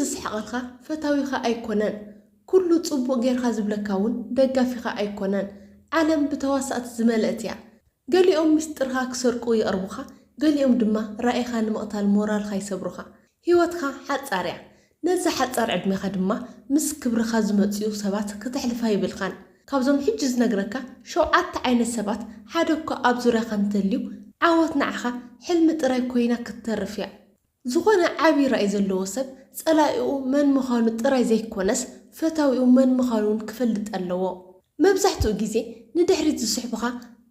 ዝስሕቐልካ ፈታዊኻ ኣይኮነን። ኩሉ ጽቡቕ ጌርካ ዝብለካ እውን ደጋፊኻ ኣይኮነን። ዓለም ብተዋሳእቲ ዝመልአት እያ። ገሊኦም ምስጢርኻ ክሰርቁ ይቐርቡኻ፣ ገሊኦም ድማ ራኢኻ ንምቕታል ሞራልካ ይሰብሩኻ። ህይወትካ ሓጻር እያ። ነዛ ሓጻር ዕድሜኻ ድማ ምስ ክብርኻ ዝመጽኡ ሰባት ክተሕልፋ ይብልካን። ካብዞም ሕጂ ዝነግረካ ሸውዓተ ዓይነት ሰባት ሓደ እኳ ኣብ ዙርያኻ እንተልዩ፣ ዓወት ንዓኻ ሕልሚ ጥራይ ኮይና ክትተርፍ እያ። ዝኾነ ዓቢ ራኢ ዘለዎ ሰብ ጸላኢኡ መን ምዃኑ ጥራይ ዘይኮነስ ፈታዊኡ መን ምዃኑ እውን ክፈልጥ ኣለዎ። መብዛሕትኡ ግዜ ንድሕሪት ዝስሕቡኻ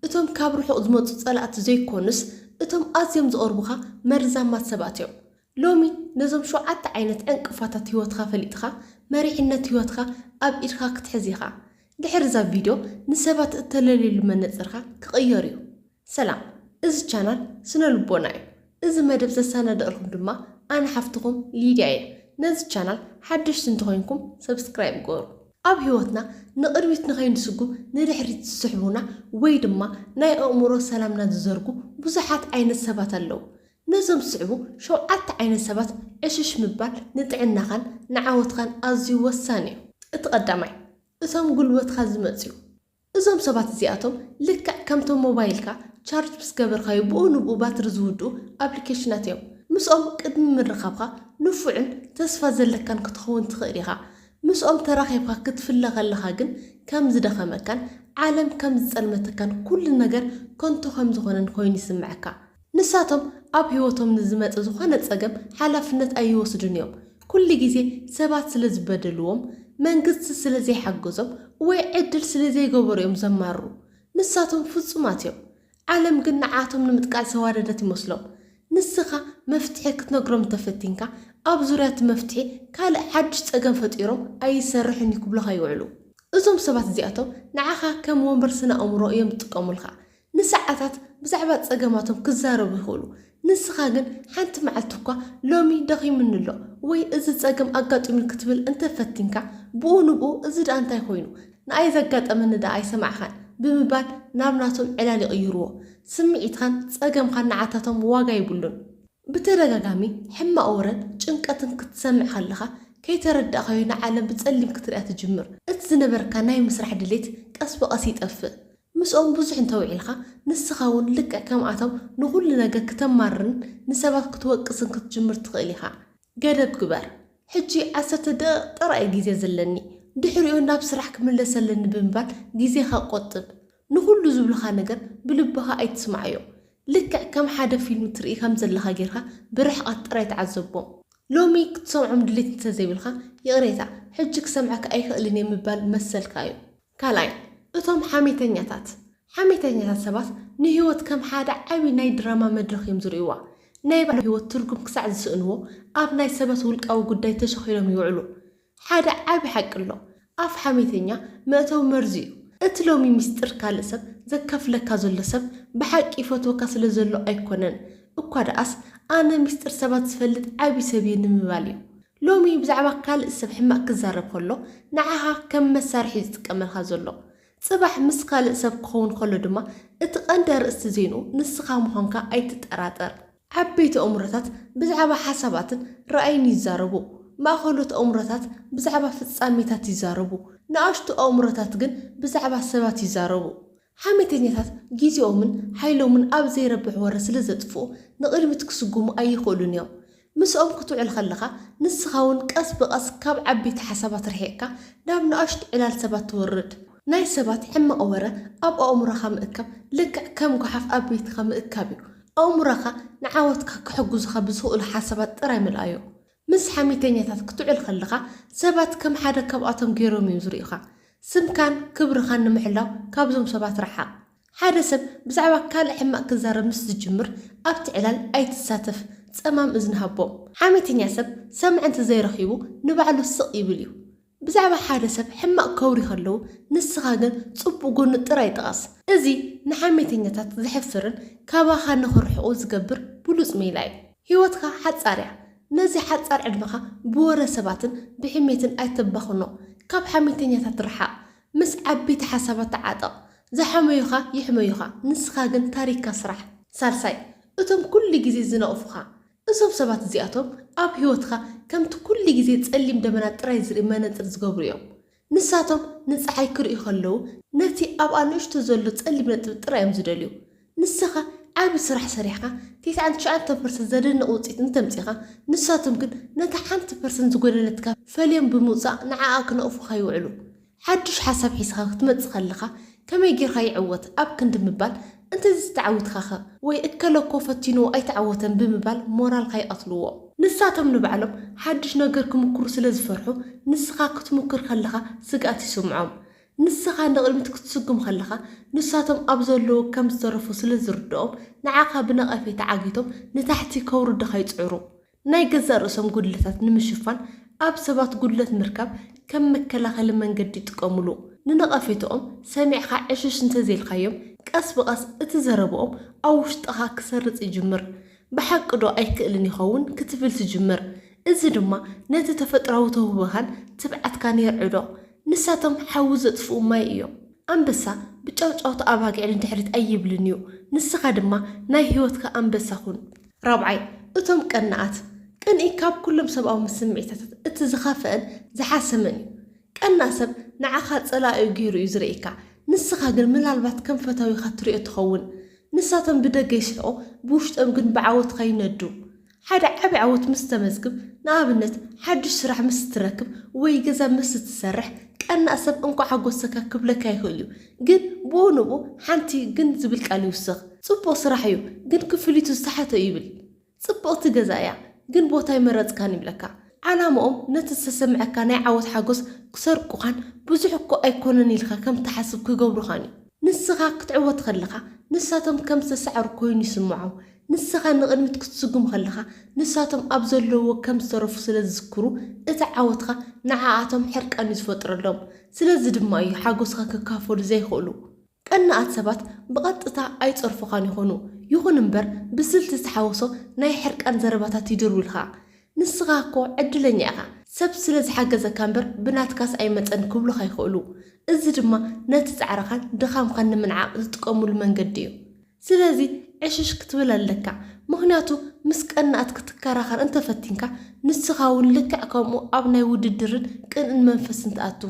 እቶም ካብ ርሑቕ ዝመጹ ጸላእቲ ዘይኮኑስ እቶም ኣዝዮም ዝቐርቡኻ መርዛማት ሰባት እዮም። ሎሚ ነዞም ሸውዓተ ዓይነት ዕንቅፋታት ህይወትካ ፈሊጥኻ መሪሕነት ህይወትካ ኣብ ኢድካ ክትሕዝ ኢኻ። ድሕሪ እዛ ቪድዮ ንሰባት እተለልየሉ መነጽርካ ክቕየር እዩ። ሰላም፣ እዚ ቻናል ስነ ልቦና እዩ። እዚ መደብ ዘሰናደእልኩም ድማ ኣነ ሓፍትኹም ሊድያ እየ። ነዚ ቻናል ሓደሽቲ እንተኾይንኩም ሰብስክራይብ ግበሩ። ኣብ ህይወትና ንቕድሚት ንኸይንስጉም ንድሕሪት ዝስሕቡና ወይ ድማ ናይ ኣእምሮ ሰላምና ዝዘርጉ ብዙሓት ዓይነት ሰባት ኣለዉ። ነዞም ዝስዕቡ ሸውዓተ ዓይነት ሰባት ዕሽሽ ምባል ንጥዕናኻን ንዓወትካን ኣዝዩ ወሳኒ እዩ። እቲ ቀዳማይ፣ እቶም ጉልበትካ ዝመጽዩ። እዞም ሰባት እዚኣቶም ልክዕ ከምቶም ሞባይልካ ቻርጅ ምስ ገበርካዮ ብኡ ንብኡ ባትሪ ዝውድኡ ኣፕሊኬሽናት እዮም። ምስኦም ቅድሚ ምርኻብካ ንፉዕን ተስፋ ዘለካን ክትኸውን ትኽእል ኢኻ። ምስኦም ተራኺብካ ክትፍለ ከለኻ ግን ከም ዝደኸመካን ዓለም ከም ዝጸልመተካን ኩሉ ነገር ከንቱ ከም ዝኾነን ኮይኑ ይስምዐካ። ንሳቶም ኣብ ህይወቶም ንዝመጽእ ዝኾነ ጸገም ሓላፍነት ኣይወስዱን እዮም። ኩሉ ግዜ ሰባት ስለ ዝበደልዎም፣ መንግስቲ ስለ ዘይሓገዞም ወይ ዕድል ስለ ዘይገበሩ እዮም ዘማርሩ። ንሳቶም ፍጹማት እዮም። ዓለም ግን ንዓቶም ንምጥቃዕ ዝተዋደደት ይመስሎም። ንስኻ መፍትሒ ክትነግሮም እንተፈቲንካ፣ ኣብ ዙርያ እቲ መፍትሒ ካልእ ሓድሽ ጸገም ፈጢሮም ኣይሰርሕን እዩ ክብሉኻ ይውዕሉ። እዞም ሰባት እዚኣቶም ንዓኻ ከም ወንበር ስነ ኣእምሮ እዮም ዝጥቀሙልካ። ንሰዓታት ብዛዕባ ጸገማቶም ክዛረቡ ይኽእሉ። ንስኻ ግን ሓንቲ መዓልቲ እኳ ሎሚ ደኺሙኒ ኣሎ ወይ እዚ ጸገም ኣጋጢሙኒ ክትብል እንተፈቲንካ፣ ብኡ ንብኡ እዚ ደኣ እንታይ ኮይኑ? ንኣይ ዘጋጠመኒ ደኣ ኣይሰማዕኻን ብምባል ናብ ናቶም ዕላል ይቕይርዎ። ስምዒትኻን ጸገምኻን ንዓታቶም ዋጋ የብሉን። ብተደጋጋሚ ሕማቕ ወረን ጭንቀትን ክትሰምዕ ከለኻ፣ ከይተረዳእካዮ ንዓለም ብጸሊም ክትሪኣ ትጅምር። እቲ ዝነበርካ ናይ ምስራሕ ድሌት ቀስ ብቐስ ይጠፍእ። ምስኦም ብዙሕ እንተውዒልካ፣ ንስኻ እውን ልክዕ ከምኣቶም ንኹሉ ነገር ክተማርርን ንሰባት ክትወቅስን ክትጅምር ትኽእል ኢኻ። ገደብ ግበር። ሕጂ ዓሰርተ ደቂቕ ጥራይ ግዜ ዘለኒ፣ ድሕሪኡ ናብ ስራሕ ክምለስ ኣለኒ ብምባል ግዜኻ ቆጥብ። ንኹሉ ዝብሉኻ ነገር ብልብኻ ኣይትስምዓዮ። ልክዕ ከም ሓደ ፊልም ትርኢ ከም ዘለኻ ጌርካ ብርሕቐት ጥራይ ተዓዘቦም። ሎሚ ክትሰምዖም ድሌት እንተዘይብልካ፣ ይቕሬታ፣ ሕጂ ክሰምዓካ ኣይክእልን እየ ምባል መሰልካ እዩ። ካልኣይ፣ እቶም ሓሜተኛታት። ሓሜተኛታት ሰባት ንህይወት ከም ሓደ ዓቢ ናይ ድራማ መድረኽ እዮም ዝርእይዋ። ናይ ባዕሎም ህይወት ትርጉም ክሳዕ ዝስእንዎ፣ ኣብ ናይ ሰባት ውልቃዊ ጉዳይ ተሸኺሎም ይውዕሉ። ሓደ ዓቢ ሓቂ ኣሎ። ኣፍ ሓሜተኛ መእተዊ መርዚ እዩ። እቲ ሎሚ ምስጢር ካልእ ሰብ ዘካፍለካ ዘሎ ሰብ ብሓቂ ይፈትወካ ስለ ዘሎ ኣይኮነን። እኳ ደኣስ ኣነ ምስጢር ሰባት ዝፈልጥ ዓቢ ሰብ እየ ንምባል እዩ። ሎሚ ብዛዕባ ካልእ ሰብ ሕማቕ ክዛረብ ከሎ ንዓኻ ከም መሳርሒ እዩ ዝጥቀመልካ ዘሎ። ጽባሕ ምስ ካልእ ሰብ ክኸውን ከሎ ድማ እቲ ቀንዲ ኣርእስቲ ዜንኡ ንስኻ ምዃንካ ኣይትጠራጠር። ዓበይቲ ኣእምሮታት ብዛዕባ ሓሳባትን ራእይን ይዛረቡ። ማእከሎት ኣእምሮታት ብዛዕባ ፍጻሜታት ይዛረቡ። ንኣሽቱ ኣእምሮታት ግን ብዛዕባ ሰባት ይዛረቡ። ሓሜተኛታት ግዜኦምን ሓይሎምን ኣብ ዘይረብሕ ወረ ስለ ዘጥፍኡ ንቕድሚት ክስጉሙ ኣይኽእሉን እዮም። ምስኦም ክትውዕል ከለኻ ንስኻ እውን ቀስ ብቐስ ካብ ዓበይቲ ሓሳባት ርሒቕካ ናብ ንኣሽቱ ዕላል ሰባት ትወርድ። ናይ ሰባት ሕማቕ ወረ ኣብ ኣእምሮኻ ምእካብ ልክዕ ከም ጓሓፍ ኣብ ቤትካ ምእካብ እዩ። ኣእምሮኻ ንዓወትካ ክሕግዙኻ ብዝኽእሉ ሓሳባት ጥራይ ምልኣዮ። ምስ ሓሜተኛታት ክትውዕል ከለኻ ሰባት ከም ሓደ ካብኣቶም ገይሮም እዮም ዝርእዩኻ። ስምካን ክብርኻን ንምሕላው ካብዞም ሰባት ረሓቕ። ሓደ ሰብ ብዛዕባ ካልእ ሕማቕ ክዛረብ ምስ ዝጅምር ኣብቲ ዕላል ኣይትሳተፍ፣ ጸማም እዝኒ ሃቦ። ሓሜተኛ ሰብ ሰማዒ እንተዘይረኺቡ ንባዕሉ ስቕ ይብል እዩ። ብዛዕባ ሓደ ሰብ ሕማቕ ከውሪ ከለዉ ንስኻ ግን ጽቡቕ ጎኑ ጥራይ ጥቐስ። እዚ ንሓሜተኛታት ዘሕፍርን ካባኻ ንኽርሕቑ ዝገብር ብሉጽ ሜላ እዩ። ህይወትካ ሓጻር እያ። ነዚ ሓጻር ዕድመኻ ብወረ ሰባትን ብሕሜትን ኣይተባኽኖ። ካብ ሓሜተኛታት ርሓቕ። ምስ ዓበይቲ ሓሳባት ተዓጠቕ። ዝሓመዩኻ ይሕመዩኻ፣ ንስኻ ግን ታሪኽካ ስራሕ። ሳልሳይ፣ እቶም ኩሉ ግዜ ዝነቕፉኻ። እዞም ሰባት እዚኣቶም ኣብ ህይወትካ ከምቲ ኩሉ ግዜ ጸሊም ደበና ጥራይ ዝርኢ መነጽር ዝገብሩ እዮም። ንሳቶም ንጸሓይ ክርእዩ ከለዉ ነቲ ኣብኣ ንእሽቶ ዘሎ ጸሊም ነጥቢ ጥራይ እዮም ዝደልዩ። ንስኻ ዓቢ ስራሕ ሰሪሕካ፣ ተስዓን ትሽዓተ ፐርሰንት ዘደንቕ ውጽኢት እንተምጺኻ፣ ንሳቶም ግን ነታ ሓንቲ ፐርሰንት ዝጎደለትካ ፈልዮም ብምውጻእ ንዓኣ ክነቕፉኻ ይውዕሉ። ሓድሽ ሓሳብ ሒዝካ ክትመጽእ ከለኻ፣ ከመይ ጌርካ ይዕወት ኣብ ክንዲ ምባል፣ እንተዚ ተዓዊትካኸ ወይ እከለኮ ፈቲንዎ ኣይተዓወተን ብምባል ሞራልካ ይቐትልዎ። ንሳቶም ንባዕሎም ሓድሽ ነገር ክምኩሩ ስለ ዝፈርሑ፣ ንስኻ ክትምኩር ከለኻ ስግኣት ይስምዖም። ንስኻ ንቕድሚት ክትስጉም ከለኻ፣ ንሳቶም ኣብ ዘለዎ ከም ዝተረፉ ስለ ዝርድኦም፣ ንዓኻ ብነቐፌታ ዓጊቶም ንታሕቲ ከውርዱኻ ይጽዕሩ። ናይ ገዛእ ርእሶም ጉድለታት ንምሽፋን፣ ኣብ ሰባት ጉድለት ምርካብ ከም መከላኸሊ መንገዲ ይጥቀሙሉ። ንነቐፌትኦም ሰሚዕካ ዕሽሽ እንተዘይልካዮም፣ ቀስ ብቐስ እቲ ዘረብኦም ኣብ ውሽጥኻ ክሰርጽ ይጅምር። ብሓቂ ዶ ኣይክእልን ይኸውን ክትብል ትጅምር። እዚ ድማ ነቲ ተፈጥሮኣዊ ተውህቦኻን ትብዓትካን የርዕዶ። ንሳቶም ሓዊ ዘጥፍኡ ማይ እዮም። ኣንበሳ ብጫውጫውታ ኣባጊዕ ንድሕሪት ኣይብልን እዩ። ንስኻ ድማ ናይ ህይወትካ ኣንበሳ ኩን። ራብዓይ፣ እቶም ቀናኣት። ቅንኢ ካብ ኩሎም ሰብኣዊ ስምዒታታት እቲ ዝኸፍአን ዝሓሰመን እዩ። ቀናእ ሰብ ንዓኻ ጸላኢኡ ገይሩ እዩ ዝርእየካ። ንስኻ ግን ምናልባት ከም ፈታዊኻ ትርእዮ ትኸውን። ንሳቶም ብደገ ይስሕቑ፣ ብውሽጦም ግን ብዓወትኻ ይነዱ። ሓደ ዓቢ ዓወት ምስ ተመዝግብ፣ ንኣብነት ሓድሽ ስራሕ ምስ ትረክብ ወይ ገዛ ምስ ትሰርሕ፣ ቀናእ ሰብ እንኳዕ ሓጎሰካ ክብለካ ይኽእል እዩ። ግን ብኡ ንብኡ ሓንቲ ግን ዝብል ቃል ይውስኽ። ጽቡቕ ስራሕ እዩ፣ ግን ክፍሊቱ ዝተሓተ እዩ ይብል። ጽብቕቲ ገዛ እያ፣ ግን ቦታ ኣይመረጽካን ይብለካ። ዓላማኦም ነቲ ዝተሰምዐካ ናይ ዓወት ሓጎስ ክሰርቁኻን ብዙሕ እኮ ኣይኮነን ኢልካ ከም ትሓስብ ክገብሩኻን እዩ። ንስኻ ክትዕወት ከለኻ ንሳቶም ከም ዝተሳዕሩ ኮይኑ ይስምዖም። ንስኻ ንቕድሚት ክትስጉም ከለኻ ንሳቶም ኣብ ዘለውዎ ከም ዝተረፉ ስለ ዝዝክሩ እቲ ዓወትኻ ንዓኣቶም ሕርቃን እዩ ዝፈጥረሎም። ስለዚ ድማ እዩ ሓጎስኻ ክካፈሉ ዘይኽእሉ። ቀናኣት ሰባት ብቐጥታ ኣይጸርፉኻን ይኾኑ። ይኹን እምበር ብስልቲ ዝተሓወሶ ናይ ሕርቃን ዘረባታት ይድርብዩልኻ። ንስኻ እኮ ዕድለኛ ኢኻ። ሰብ ስለ ዝሓገዘካ እምበር ብናትካስ ኣይመጸን ክብሉኻ ይኽእሉ። እዚ ድማ ነቲ ጻዕርኻን ድኻምካን ንምንዓቕ ዝጥቀሙሉ መንገዲ እዩ። ስለዚ ዕሽሽ ክትብል ኣለካ። ምኽንያቱ ምስ ቀናኣት ክትከራኸር እንተፈቲንካ ንስኻ እውን ልክዕ ከምኡ ኣብ ናይ ውድድርን ቅንእን መንፈስን ትኣቱ።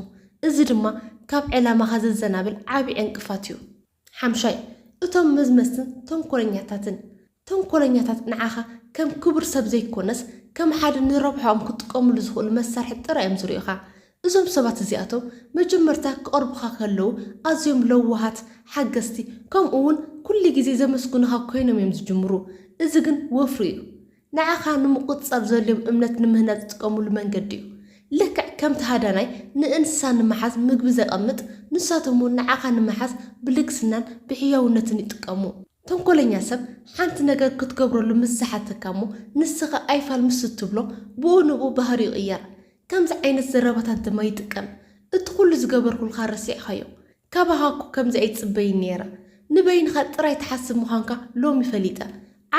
እዚ ድማ ካብ ዕላማኻ ዘዘናብል ዓቢ ዕንቅፋት እዩ። ሓምሻይ፣ እቶም መዝመዝትን ተንኮለኛታትን። ተንኮለኛታት ንዓኻ ከም ክቡር ሰብ ዘይኮነስ ከም ሓደ ንረብሖኦም ክጥቀሙሉ ዝኽእሉ መሳርሒ ጥራይ እዮም ዝርእዩኻ። እዞም ሰባት እዚኣቶም መጀመርታ ክቐርቡኻ ከለዉ ኣዝዮም ለዋሃት፣ ሓገዝቲ፣ ከምኡ እውን ኩሉ ግዜ ዘመስግኑኻ ኮይኖም እዮም ዝጅምሩ። እዚ ግን ወፍሪ እዩ። ንዓኻ ንምቁጽጻር ዘድልዮም እምነት ንምህናጽ ዝጥቀሙሉ መንገዲ እዩ። ልክዕ ከምቲ ሃዳናይ ንእንስሳ ንምሓዝ ምግቢ ዘቐምጥ፣ ንሳቶም እውን ንዓኻ ንምሓዝ ብልግስናን ብሕያውነትን ይጥቀሙ። ተንኮለኛ ሰብ ሓንቲ ነገር ክትገብረሉ ምስ ዝሓተካ እሞ ንስኻ ኣይፋል ምስ እትብሎ ብኡ ንብኡ ባህሪኡ ይቕየር። ከምዚ ዓይነት ዘረባታት ድማ ይጥቀም። እቲ ኩሉ ዝገበርኩልካ ረሲዕካዮ። ካባኻ እኮ ከምዚ ኣይጽበይን ነይረ። ንበይንኻ ጥራይ ትሓስብ ምዃንካ ሎሚ ፈሊጠ።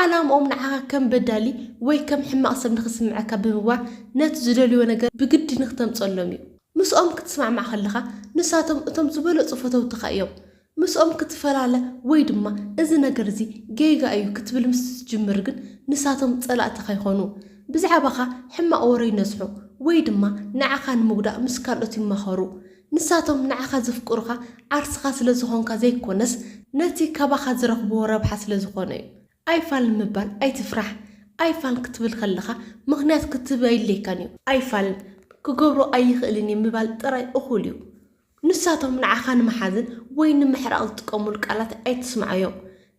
ዓላምኦም ንዓኻ ከም በዳሊ ወይ ከም ሕማቕ ሰብ ንኽስምዐካ ብምግባር ነቲ ዝደልይዎ ነገር ብግዲ ንኽተምጸሎም እዩ። ምስኦም ክትስማዕማዕ ከለኻ ንሳቶም እቶም ዝበለጹ ፈተውትኻ እዮም። ምስኦም ክትፈላለ ወይ ድማ እዚ ነገር እዚ ጌጋ እዩ ክትብል ምስ ትጅምር ግን ንሳቶም ጸላእትኻ ይኾኑ። ብዛዕባኻ ሕማቕ ወረ ይነዝሑ ወይ ድማ ንዓኻ ንምጉዳእ ምስ ካልኦት ይማኸሩ። ንሳቶም ንዓኻ ዘፍቅሩኻ ዓርስኻ ስለ ዝኾንካ ዘይኮነስ ነቲ ካባኻ ዝረኽብዎ ረብሓ ስለ ዝኾነ እዩ። ኣይፋል ንምባል ኣይትፍራሕ። ኣይፋል ክትብል ከለኻ ምኽንያት ክትህብ ኣየድልየካን እዩ። ኣይፋልን ክገብሮ ኣይኽእልን እየ ምባል ጥራይ እኹል እዩ። ንሳቶም ንዓኻ ንምሓዝን ወይ ንምሕራቕ ዝጥቀሙሉ ቃላት ኣይትስምዓዮም።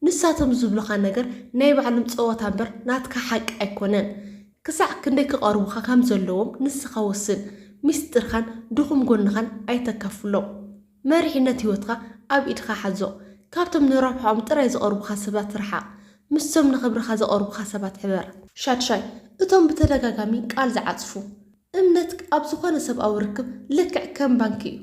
ንሳቶም ዝብሉኻ ነገር ናይ ባዕሎም ጸወታ እምበር ናትካ ሓቂ ኣይኮነን። ክሳዕ ክንደይ ክቐርቡኻ ከም ዘለዎም ንስኻ ወስን። ሚስጥርኻን ድኹም ጎንኻን ኣይተካፍሎም። መሪሕነት ህይወትካ ኣብ ኢድኻ ሓዞ። ካብቶም ንረብሓኦም ጥራይ ዝቐርቡኻ ሰባት ርሓቕ። ምስቶም ንኽብርኻ ዘቐርቡኻ ሰባት ሕበር። ሻድሻይ፣ እቶም ብተደጋጋሚ ቃል ዝዓጽፉ። እምነት ኣብ ዝኾነ ሰብኣዊ ርክብ ልክዕ ከም ባንኪ እዩ።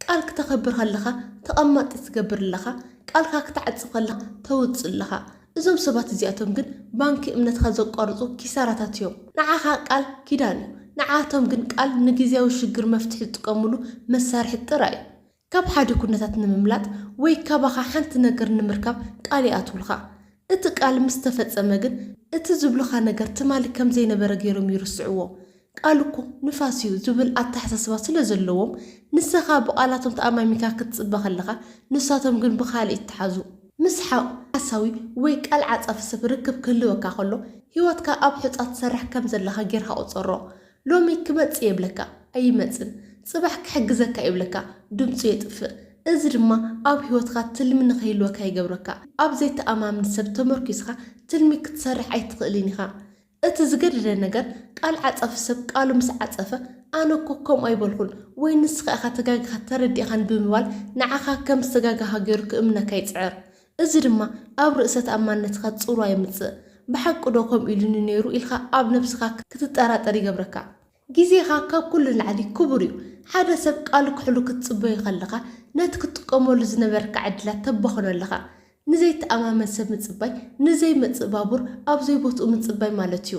ቃል ክተኽብር ከለኻ ተቐማጢ ትገብር ኣለኻ፣ ቃልካ ክትዓጽፍ ከለኻ ተውጽእ ኣለኻ። እዞም ሰባት እዚኣቶም ግን ባንኪ እምነትካ ዘቋርጹ ኪሳራታት እዮም። ንዓኻ ቃል ኪዳን እዩ፣ ንዓቶም ግን ቃል ንግዝያዊ ሽግር መፍትሒ ዝጥቀሙሉ መሳርሒ ጥራይ እዩ። ካብ ሓደ ኩነታት ንምምላጥ ወይ ካባኻ ሓንቲ ነገር ንምርካብ ቃል ይኣትዉልካ። እቲ ቃል ምስ ተፈጸመ ግን፣ እቲ ዝብሉኻ ነገር ትማሊ ከም ዘይነበረ ገይሮም ይርስዕዎ። ቃል እኮ ንፋስ እዩ ዝብል ኣተሓሳስባ ስለ ዘለዎም፣ ንስኻ ብቓላቶም ተኣማሚንካ ክትጽበ ከለኻ፣ ንሳቶም ግን ብኻልእ ይተሓዙ። ምስ ሓ-፣ ሓሳዊ ወይ ቃል ዓጻፊ ሰብ ርክብ ክህልወካ ከሎ፣ ህይወትካ ኣብ ሑጻ ትሰርሕ ከም ዘለኻ ጌርካ ቁጸሮ። ሎሚ ክመጽእ የብለካ፣ ኣይመጽን። ጽባሕ ክሕግዘካ የብለካ፣ ድምጹ የጥፍእ። እዚ ድማ ኣብ ህይወትካ ትልሚ ንኸይህልወካ ይገብረካ። ኣብ ዘይተኣማምን ሰብ ተመርኪስካ ትልሚ ክትሰርሕ ኣይትኽእልን ኢኻ። እቲ ዝገደደ ነገር፣ ቃል ዓጻፊ ሰብ ቃሉ ምስ ዓጸፈ፣ ኣነ እኮ ከምኡ ኣይበልኩን ወይ ንስኻ ኢኻ ተጋጊኻ ተረዲእኻን ብምባል ንዓኻ ከም ዝተጋጋኻ ገይሩ ክእምነካ ይጽዕር። እዚ ድማ ኣብ ርእሰ ተኣማንነትካ ጽልዋ የምጽእ። ብሓቂ ዶ ከምኡ ኢሉኒ ነይሩ ኢልካ ኣብ ነብስኻ ክትጠራጠር ይገብረካ። ግዜኻ ካብ ኩሉ ንላዕሊ ክቡር እዩ። ሓደ ሰብ ቃሉ ክሕሉ ክትጽበዮ ከለኻ፣ ነቲ ክትጥቀመሉ ዝነበረካ ዕድላት ተባኽኖ ኣለኻ። ንዘይተኣማመን ሰብ ምጽባይ፣ ንዘይመጽእ ባቡር ኣብ ዘይቦትኡ ምጽባይ ማለት እዩ።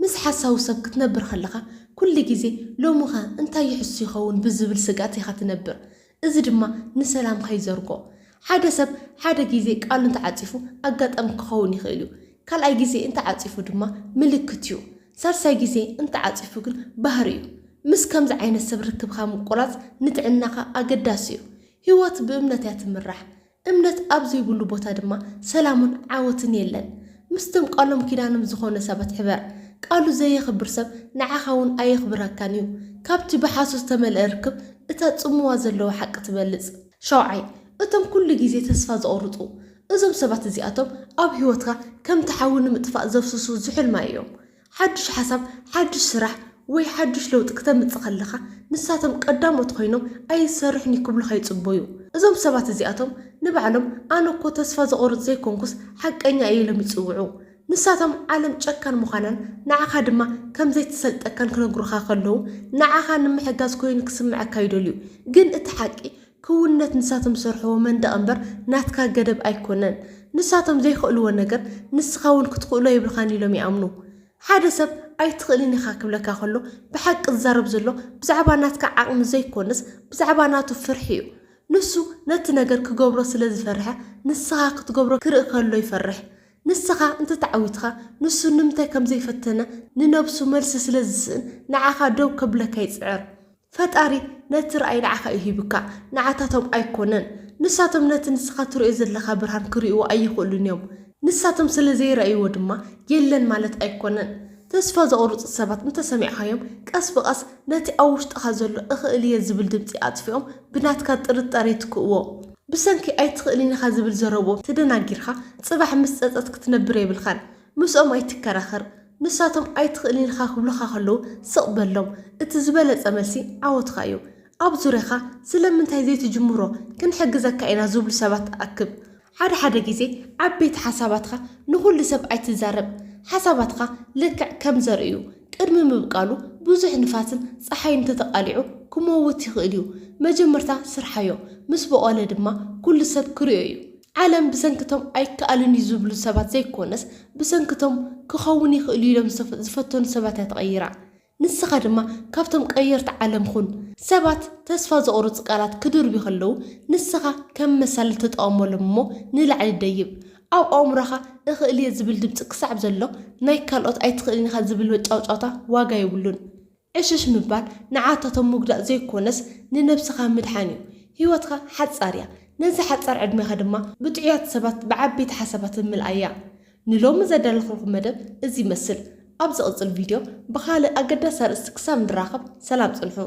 ምስ ሓሳዊ ሰብ ክትነብር ከለኻ፣ ኩሉ ግዜ ሎምኸ እንታይ ይሕሱ ይኸውን ብዝብል ስግኣት ኢኻ ትነብር። እዚ ድማ ንሰላምካ ይዘርጎ። ሓደ ሰብ ሓደ ግዜ ቃሉ እንተዓጺፉ ኣጋጣሚ ክኸውን ይኽእል እዩ። ካልኣይ ግዜ እንተዓጺፉ ድማ ምልክት እዩ። ሳልሳይ ግዜ እንተዓጺፉ ግን ባህሪ እዩ። ምስ ከምዚ ዓይነት ሰብ ርክብካ ምቁራጽ ንጥዕናኻ ኣገዳሲ እዩ። ህይወት ብእምነት እያ ትምራሕ። እምነት ኣብ ዘይብሉ ቦታ ድማ ሰላምን ዓወትን የለን። ምስቶም ቃሎም ኪዳኖም ዝኾነ ሰባት ሕበር። ቃሉ ዘየኽብር ሰብ ንዓኻ እውን ኣየኽብረካን እዩ። ካብቲ ብሓሶት ዝተመልአ ርክብ እታ ጽምዋ ዘለዋ ሓቂ ትበልጽ። ሸውዓይ፣ እቶም ኩሉ ግዜ ተስፋ ዘቑርጹ። እዞም ሰባት እዚኣቶም ኣብ ህይወትካ ከምቲ ሓዊ ንምጥፋእ ዘፍስሱ ዝሑል ማይ እዮም። ሓድሽ ሓሳብ፣ ሓድሽ ስራሕ ወይ ሓድሽ ለውጢ ክተምጽእ ከለኻ፣ ንሳቶም ቀዳሞት ኮይኖም ኣይሰርሕን እዩ ክብሉኻ ይጽበዩ። እዞም ሰባት እዚኣቶም ንባዕሎም ኣነ እኮ ተስፋ ዘቑርጽ ዘይኮንኩስ ሓቀኛ እየ ኢሎም ይጽውዑ። ንሳቶም ዓለም ጨካን ምዃናን ንዓኻ ድማ ከም ዘይትሰልጠካን ክነግሩኻ ከለዉ፣ ንዓኻ ንምሕጋዝ ኮይኑ ክስምዐካ ይደልዩ። ግን እቲ ሓቂ ክውንነት ንሳቶም ዝሰርሕዎ መንደቕ እምበር ናትካ ገደብ ኣይኮነን። ንሳቶም ዘይኽእልዎ ነገር ንስኻ እውን ክትኽእሎ የብልኻን ኢሎም ይኣምኑ። ሓደ ሰብ ኣይትኽእልን ኢኻ ክብለካ ከሎ ብሓቂ ዝዛረብ ዘሎ ብዛዕባ ናትካ ዓቕሚ ዘይኮነስ ብዛዕባ ናቱ ፍርሒ እዩ። ንሱ ነቲ ነገር ክገብሮ ስለ ዝፈርሐ ንስኻ ክትገብሮ ክርኢ ከሎ ይፈርሕ። ንስኻ እንተተዓዊትኻ ንሱ ንምንታይ ከም ዘይፈተነ ንነብሱ መልሲ ስለ ዝስእን ንዓኻ ደው ከብለካ ይጽዕር። ፈጣሪ ነቲ ራእይ ንዓኻ እዩ ሂቡካ፣ ንዓታቶም ኣይኮነን። ንሳቶም ነቲ ንስኻ ትርእዮ ዘለኻ ብርሃን ክርእይዎ ኣይኽእሉን እዮም። ንሳቶም ስለ ዘይረኣይዎ ድማ የለን ማለት ኣይኮነን። ተስፋ ዘቑርጹ ሰባት እንተሰሚዕካዮም፣ ቀስ ብቐስ ነቲ ኣብ ውሽጥኻ ዘሎ እኽእል እየ ዝብል ድምጺ ኣጥፊኦም ብናትካ ጥርጣረ ይትክእዎ። ብሰንኪ ኣይትኽእልን ኢኻ ዝብል ዘረብኦም ተደናጊርካ፣ ጽባሕ ምስ ጸጸት ክትነብር የብልካን። ምስኦም ኣይትከራኸር። ንሳቶም ኣይትኽእልን ኢኻ ክብሉኻ ከለዉ ስቕ በሎም። እቲ ዝበለጸ መልሲ ዓወትኻ እዩ። ኣብ ዙርያኻ ስለምንታይ ዘይትጅምሮ፣ ክንሕግዘካ ኢና ዝብሉ ሰባት ኣክብ። ሓደ ሓደ ግዜ ዓበይቲ ሓሳባትካ ንኹሉ ሰብ ኣይትዛረብ። ሓሳባትካ ልክዕ ከም ዘርእዩ ቅድሚ ምብቃሉ ብዙሕ ንፋስን ጸሓይን እንተተቓሊዑ ክመውት ይኽእል እዩ። መጀመርታ ስርሓዮ፣ ምስ በቖለ ድማ ኩሉ ሰብ ክርእዮ እዩ። ዓለም ብሰንክቶም ኣይከኣልን እዩ ዝብሉ ሰባት ዘይኮነስ ብሰንክቶም ክኸውን ይኽእል እዩ ኢሎም ዝፈተኑ ሰባት እያ ተቐይራ። ንስኻ ድማ ካብቶም ቀየርቲ ዓለም ኹን። ሰባት ተስፋ ዘቑርጽ ቃላት ክድርብዩ ከለዉ ንስኻ ከም መሳሊ ተጠቐመሎም እሞ ንላዕሊ ደይብ። ኣብ ኣእምሮኻ እኽእል እየ ዝብል ድምጺ ክሳዕ ዘሎ ናይ ካልኦት ኣይትኽእልን ኢኻ ዝብል መጫውጫውታ ዋጋ የብሉን። ዕሽሽ ምባል ንዓታቶም ምጉዳእ ዘይኮነስ ንነብስኻ ምድሓን እዩ። ህይወትካ ሓጻር እያ። ነዚ ሓጻር ዕድሜኻ ድማ ብጥዑያት ሰባት ብዓበይቲ ሓሳባት ምልኣያ። ንሎሚ ዘዳለኹልኩም መደብ እዚ ይመስል። ኣብ ዝቕጽል ቪድዮ ብኻልእ ኣገዳሲ ኣርእስቲ ክሳብ ንራኸብ ሰላም ጽንሑ።